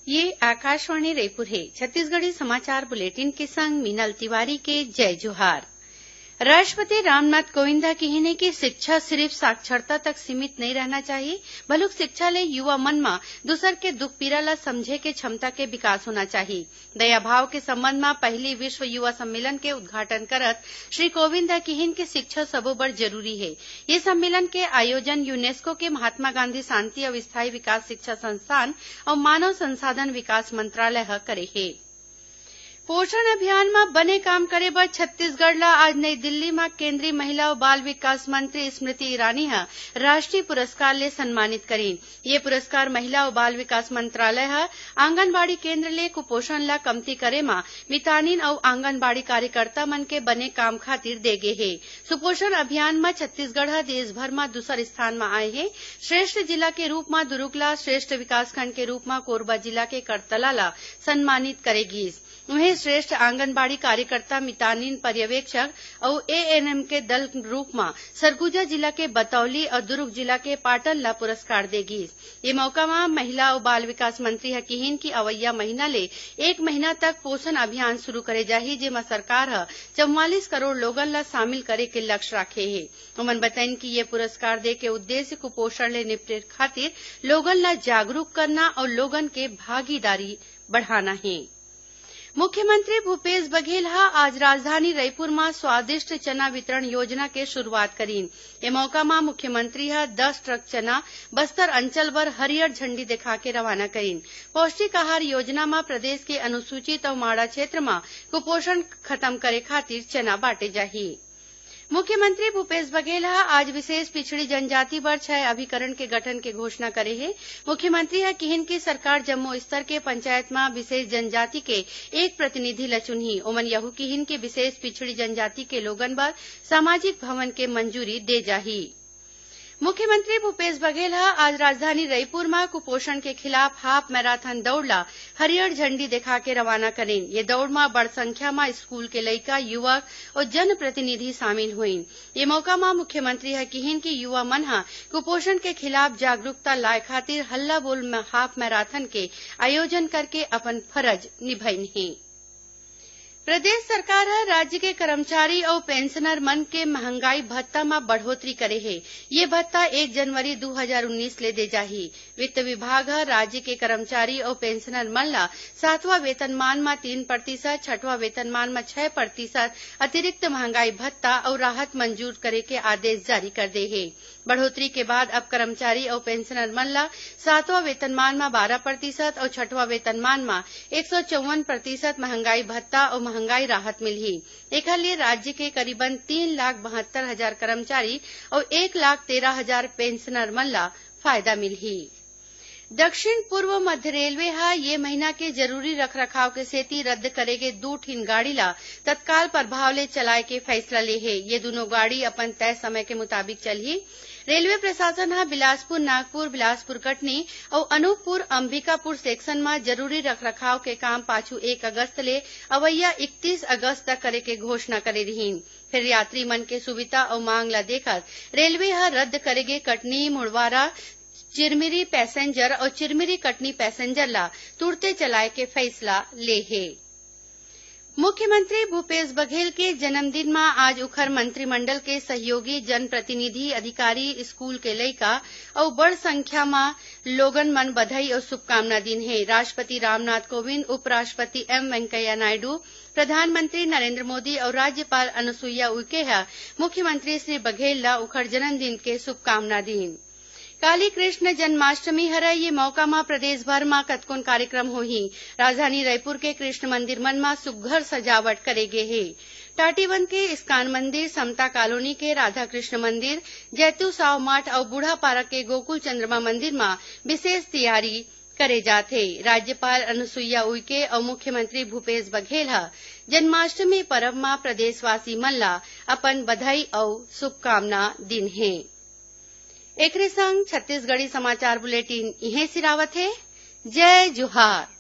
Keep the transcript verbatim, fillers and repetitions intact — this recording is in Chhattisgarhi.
ये आकाशवाणी रायपुर हे। छत्तीसगढ़ी समाचार बुलेटिन के संग मीनल तिवारी के जय जोहार। राष्ट्रपति रामनाथ कोविंद ह किहिन हे कि शिक्षा सिरिफ साक्षरता तक सीमित नइ रहना चाही, बलुक शिक्षा ले युवा मन म दूसर के दुख पीरा ल समझे के क्षमता के विकास होना चाही। दया भाव के संबंध म पहिली विश्व युवा सम्मेलन के उद्घाटन करत श्री कोविंद ह किहिन कि शिक्षा सबो बर जरूरी हे। ये सम्मेलन के आयोजन यूनेस्को के महात्मा गांधी शांति अउ स्थायी विकास शिक्षा संस्थान अउ मानव संसाधन विकास मंत्रालय ह करे हे। पोषण अभियान म बने काम करे बर छत्तीसगढ़ ल आज नई दिल्ली म केंद्रीय महिला अउ बाल विकास मंत्री स्मृति ईरानी ह राष्ट्रीय पुरस्कार ले सम्मानित करीन। ये पुरस्कार महिला अउ बाल विकास मंत्रालय ह आंगनबाड़ी केंद्र ले कुपोषण ल कमती करे म मितानिन अउ आंगनबाड़ी कार्यकर्ता मन के बने काम खातिर दे गे हे। सुपोषण अभियान म छत्तीसगढ़ ह देश भर म दूसर स्थान म आए हे। श्रेष्ठ जिला के रूप म दुरूग ल, श्रेष्ठ विकासखंड के रूप म कोरबा जिला के करतला ल सम्मानित करे गीस। उहें, श्रेष्ठ आंगनबाड़ी कार्यकर्ता, मितानिन पर्यवेक्षक अउ एएनएम के दल रूप म सरगुजा जिला के बतौली अउ दुरूग जिला के पाटन ल पुरस्कार दे गीस। ये मौका म महिला अउ बाल विकास मंत्री ह किहिन कि अवइया महीना ले एक महीना तक पोषण अभियान शुरू करे जाही, जेमा सरकार ह चौवालीस करोड़ लोगन ल शामिल करे के लक्ष्य राखे हे। ओमन बताइन कि ये पुरस्कार दे के उद्देश्य कुपोषण ले निपटे खातिर लोगन ल जागरूक करना अउ लोगन के भागीदारी बढ़ाना हे। मुख्यमंत्री भूपेश बघेल ह आज राजधानी रईपुर म स्वादिष्ट चना वितरण योजना के शुरुआत करीन। ए मौका म मुख्यमंत्री ह दस ट्रक चना बस्तर अंचल बर हरियर झंडी दिखा के रवाना करीन। पौष्टिक आहार योजना म प्रदेश के अनुसूचित अउ माड़ा क्षेत्र म कुपोषण खत्म करे खातिर चना बांटे जाही। मुख्यमंत्री भूपेश बघेल ह आज विशेष पिछड़ी जनजाति बर छह अभिकरण के गठन के घोषणा करे हे। मुख्यमंत्री ह किहिन कि सरकार जम्मो स्तर के पंचायत म विशेष जनजाति के एक प्रतिनिधि ल चुनही। ओमन यहू किहिन कि विशेष पिछड़ी जनजाति के लोगन बर सामाजिक भवन के मंजूरी दे जाही। मुख्यमंत्री भूपेश बघेल ह आज राजधानी रईपुर म कुपोषण के खिलाफ हाफ मैराथन दौड़ ल हरियर झंडी दिखा के रवाना करीन। ये दौड़ म बड़ संख्या म स्कूल के लइका, युवक अउ जनप्रतिनिधि शामिल होइन। ये मौका म मुख्यमंत्री ह किहिन कि युवा मन ह कुपोषण के खिलाफ जागरूकता लाए खातिर हल्ला बोल म-, हाफ मैराथन के आयोजन करके अपन फरज निभइन हे। प्रदेश सरकार ह राज्य के कर्मचारी अउ पेंशनर मन के महंगाई भत्ता म बढ़ोतरी करे हे। ये भत्ता एक जनवरी दू हजार उन्नीस ले दे जाही। वित्त विभाग ह राज्य के कर्मचारी अउ पेंशनर मन ल सातवां वेतनमान म तीन प्रतिशत, छठवां वेतनमान म छह प्रतिशत अतिरिक्त महंगाई भत्ता अउ राहत मंजूर करे के आदेश जारी कर दे हे। बढ़ोतरी के बाद अब कर्मचारी अउ पेंशनर मन ल सातवां वेतनमान म बारह प्रतिशत अउ छठवां वेतनमान म एक सौ चौवन प्रतिशत महंगाई भत्ता अउ महंगाई राहत मिलही। एखर ले राज्य के करीबन तीन लाख बहत्तर हजार कर्मचारी अउ एक लाख तेरह हजार पेंशनर मन ल फायदा मिलही। दक्षिण पूर्व मध्य रेलवे ह ये महीना के जरूरी रखरखाव के सेती रद्द करे गे दू ठिन गाड़ी ल तत्काल प्रभाव ले चलाए के फैसला ले हे। ये दूनों गाड़ी अपन तय समय के मुताबिक चलही। रेलवे प्रशासन ह बिलासपुर नागपुर, बिलासपुर कटनी अउ अनूपपुर अंबिकापुर सेक्शन म जरूरी रखरखाव के काम पाछू एक अगस्त ले अवइया इकतीस अगस्त तक करे के घोषणा करे रिहीन। फेर यात्री मन के सुविधा अउ मांग ल देखत रेलवे ह रद्द करे गे कटनी मुड़वारा चिरमिरी पैसेंजर अउ चिरमिरी कटनी पैसेंजर ल तुरते चलाए के फैसला ले हे। मुख्यमंत्री भूपेश बघेल के जन्मदिन म आज उखर मंत्रिमंडल के सहयोगी, जनप्रतिनिधि, अधिकारी, स्कूल के लइका अउ बड़ संख्या म लोगन मन बधाई अउ शुभकामना दीन हे। राष्ट्रपति रामनाथ कोविंद, उपराष्ट्रपति एम वेंकैया नायडू, प्रधानमंत्री नरेंद्र मोदी अउ राज्यपाल अनुसुईया उइके ह मुख्यमंत्री श्री बघेल ल उखर जन्मदिन के शुभकामना दीन। काली कृष्ण जन्माष्टमी हरय, ये मौका म प्रदेश भर म कतकोन कार्यक्रम होही। राजधानी रायपुर के कृष्ण मंदिर मन म सुग्घर सजावट करे गे हे। टाटीबंध के इस्कान मंदिर, समता कॉलोनी के राधा कृष्ण मंदिर, जैतू साव मठ अउ बूढ़ापारा के गोकुल चंद्रमा मंदिर म विशेष तैयारी करे जात हे। राज्यपाल अनुसुईया उइके अउ मुख्यमंत्री भूपेश बघेल ह जन्माष्टमी परब म प्रदेशवासी मन ल अपन बधाई अउ शुभकामना दीन हे। एकरे संग छत्तीसगढ़ी समाचार बुलेटिन इहें सिरावत हे। जय जोहार।